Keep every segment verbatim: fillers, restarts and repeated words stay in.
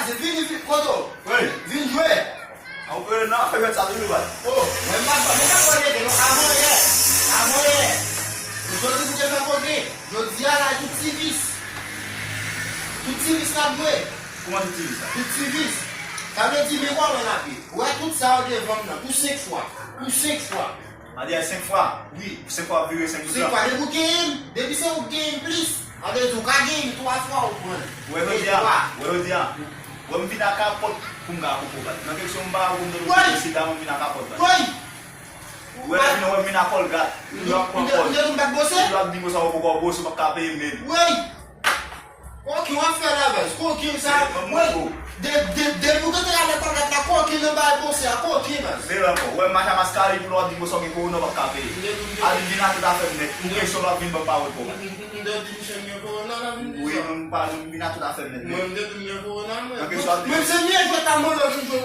Vini, vini, kote w? Wi. Vin jwe. An, ou nan afè jwèt sa toujou, baz. O, mwen pa, mwen pa kwè rete, non, avan yè. Avan yè. Jodi nou te fè kote. Jodi a la, tout ti vis. Tout ti vis n ap jwe. Kòman tout ti vis la? Tout ti vis. Sa vle di, men kòman n ap ye. Ou wè tout sa yo devan m nan, pou senk fwa. Pou senk fwa. Madi a senk fwa? Wi. Senk fwa ap vire senk goud la? Senk fwa. Depi w genyen m, depi se ou k genyen m plis, sa vle di ou ka genyen m twa fwa ou pran l. Ou wè jodi a, ou wè jodi a, ou wè m vin a kapòt pou m ka koko bat. Nan kesyon m pa wè m te sida, mwen vin a kapòt bat. Woy! Ou wè lè vin, ou wè m vin a kòlgat. Ou ap pran kòl. Ou ap di konsa ou poko bòs, ou p ap ka peye m menm. Woy! Kokin w ap fè la, baz? Kokin sa, mwen, de, de, depi w te ale pa gad la, kokin nan bay bòs a, kokin, baz. Vin ankò. Ou wè m mache a maskari pou w ap di konsa w gen kowona w p ap ka peye. Al vin a tout afè m nèt. Ou gen sòl w ap vin ban m pawòl pou w. M te di misye m gen kowona, la vin di sa. Wi, mwen m pa, mwen m vin a tout afè m nèt. Mwen m te di m gen kowona, mwen. Nan kesyon ap di. Menm se mye jwèt a mwen lòt jou, w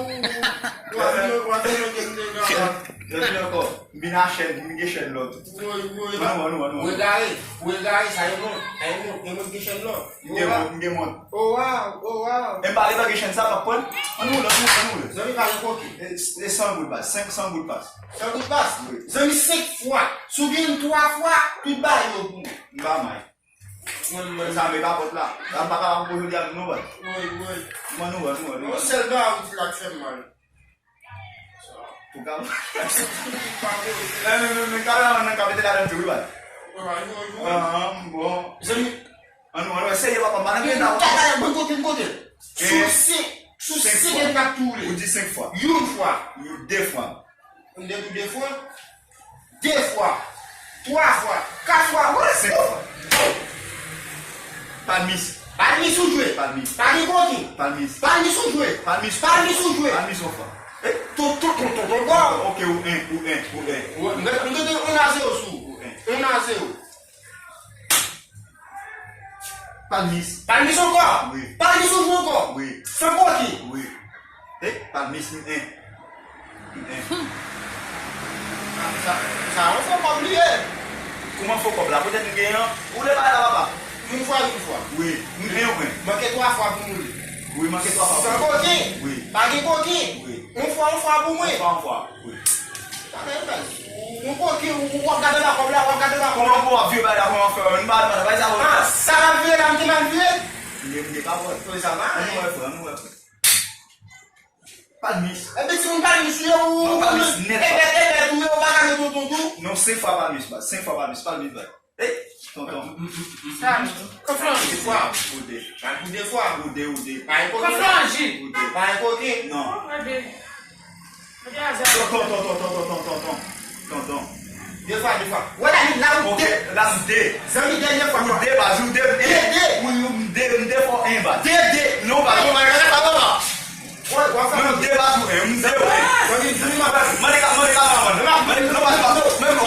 ap vin, w ap vin mete m te ka. Vin ankò. M vin a chèn, m gen chèn lòt. Woy, woy. Ann wè, ann wè, ann wè. Ou egare, ou egare, sa e mont, sa e mont, e mont gen chèn lòt. M gen mont, m gen mont. Oh wow, oh wow. E m pale pa gen chèn sa, pa pran. Ann woule, ann woule, ann woule. Zanmi pa gen koke. E, e san goud baz, senk san goud pas. San goud pas? Wi. Zanmi senk fwa. Si w gen twa fwa, tout bagay yo pou mwen. M pa may. Mwen, mwen. Sa me kapòt la. La m pa kapab pou jodi a non baz. Woy, woy. Ann woule, ann woule, ann woule. Yon sèl bagay ou di la k fè m mal. Pou ka. Men, men, men, men, kameraman nan ka mete ladan tou, wi, baz. Ahn, bon. Zanmi. Ann, ann, ann, serye, papa, m pa nan gen ta. Kaka, mwen kote, mwen kote. Sou senk, sou senk gen kat tou le. Ou di senk fwa. Youn fwa. Youn, de fwa. Youn de tou de fwa. De fwa. Twa fwa. Kat fwa. Woy! Senk fwa. Palmis. Palmis ou jwe. Palmis. Pa gen kokin. Palmis. Palmis ou jwe. Palmis. Palmis ou jwe. Palmis yon fwa. Eh? Ton, ton, ton, ton, ton, bon. Ok, ou en, ou en, ou en. Ou, m, m te yon a zewo sou ou. Ou en. Yon a zewo. Palmis. Palmis ankò? Wi. Palmis ou jwe ankò? Wi. San kokin? Wi. Eh, palmis, m en. M en. Sa, sa, sa, sa, w pa bliye. Kòman fò kòb la? Poutèt m genyen an. Ou le bagay la, papa? Yon fwa, yon fwa. Wi. M en, ou en. Manke twa fwa pou m woule. Wi, manke twa fwa. San kokin? Wi. Pa gen kokin? Wi. Yon fwa, yon fwa pou mwen. Yon fwa, yon fwa. Wi. Sa fè baz. Yon kokin, w ap gade nan kòb la, w ap gade nan kòb la. Kòman pou w ap vye bagay la, kòman fè? Yon bagay, bagay sa, bagay sa. Ah, sa m ap vye la, m te mal vye? M gen, m gen pa pòt. Wi, sa va. Ann wè, frè, ann wè, frè. Palmis. Epi si moun palmis, yo, ou palmis nèt. Ebèt, ebèt, ou yo, pa gade tonton tou. Non, senk fwa palmis, baz. Senk fwa palmis, palmis, baz. Ey, tonton. Sa, konflanji. Ou de. Ou de. Ou de, ou de. Pa gen koke. Konflanji. Ou de. Pa gen koke. Non. Tonton, tonton, tonton, tonton, tonton. Tonton. De fwa, de fwa. Wè la, li la, ou de. La, m de. Zanmi, dènye fwa. Ou de, baz, ou de. De, de. Wi, m de, m de fò en, baz. De, de. Non, baz. Mwen, mwen, mwen, mwen, mwen. Mwen, de baz ou en, m de ou en. Mande ka, mande ka, mande. Mande, non, baz, baz, menm,